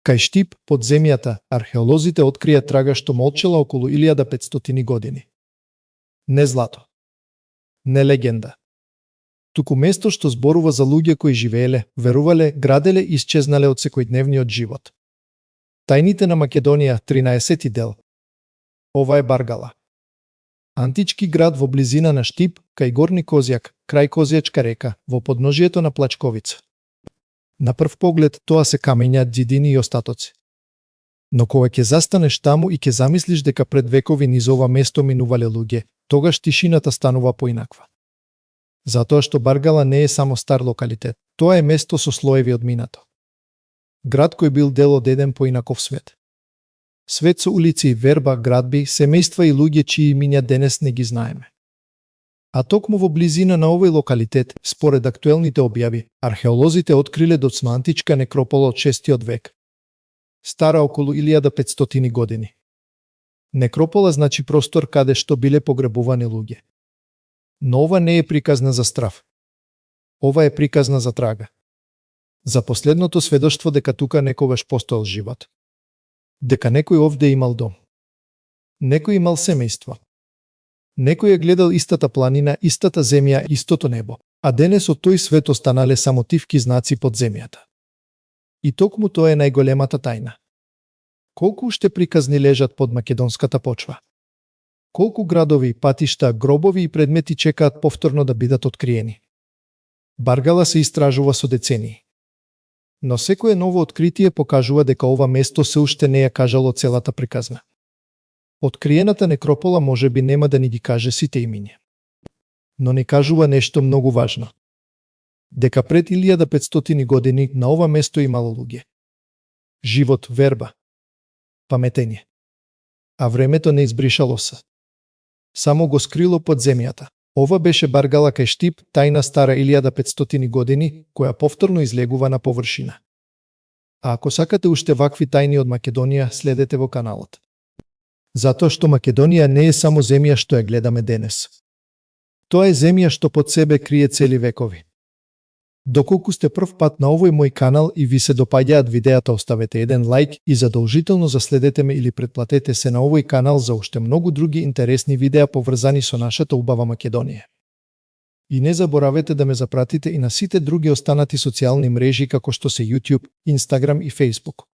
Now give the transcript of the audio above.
Кај Штип, под земјата, археолозите открија трага што молчела околу 1500 години. Не злато. Не легенда. Туку место што зборува за луѓе кои живееле, верувале, граделе и исчезнале од секојдневниот живот. Тајните на Македонија, 13 дел. Ова е Баргала. Антички град во близина на Штип, кај Горни Козјак, крај Козјачка река, во подножието на Плачковица. На прв поглед тоа се камења, ѕидини и остатоци. Но кога ќе застанеш таму и ќе замислиш дека пред векови низ ова место минувале луѓе, тогаш тишината станува поинаква. Затоа што Баргала не е само стар локалитет, тоа е место со слоеви од минато. Град кој бил дел од еден поинаков свет. Свет со улици, верба, градби, семејства и луѓе чии имиња денес не ги знаеме. А токму во близина на овој локалитет, според актуелните објави, археолозите откриле доцна античка некропола од 6 век. Стара околу 1500 години. Некропола значи простор каде што биле погребувани луѓе. Но ова не е приказна за страв. Ова е приказна за трага. За последното сведоштво дека тука некогаш постоел живот. Дека некој овде имал дом. Некој имал семејство. Некој е гледал истата планина, истата земја, истото небо, а денес од тој свет останале само тивки знаци под земјата. И токму тоа е најголемата тајна. Колку уште приказни лежат под македонската почва? Колку градови, патишта, гробови и предмети чекаат повторно да бидат откриени? Баргала се истражува со децении. Но секое ново откритие покажува дека ова место се уште не ја кажало целата приказна. Откриената некропола можеби нема да ни ги каже сите имиња. Но не кажува нешто многу важно. Дека пред 1500 години на ова место имало луѓе. Живот, верба, паметење. А времето не избришало се. Само го скрило под земјата. Ова беше Баргала кај Штип, тајна стара 1500 години, која повторно излегува на површина. А ако сакате уште вакви тајни од Македонија, следете во каналот. Затоа што Македонија не е само земја што ја гледаме денес. Тоа е земја што под себе крие цели векови. Доколку сте прв пат на овој мој канал и ви се допаѓаат видеата, оставете еден лайк и задолжително заследете ме или претплатете се на овој канал за уште многу други интересни видеа поврзани со нашата убава Македонија. И не заборавете да ме запратите и на сите други останати социјални мрежи како што се YouTube, Instagram и Facebook.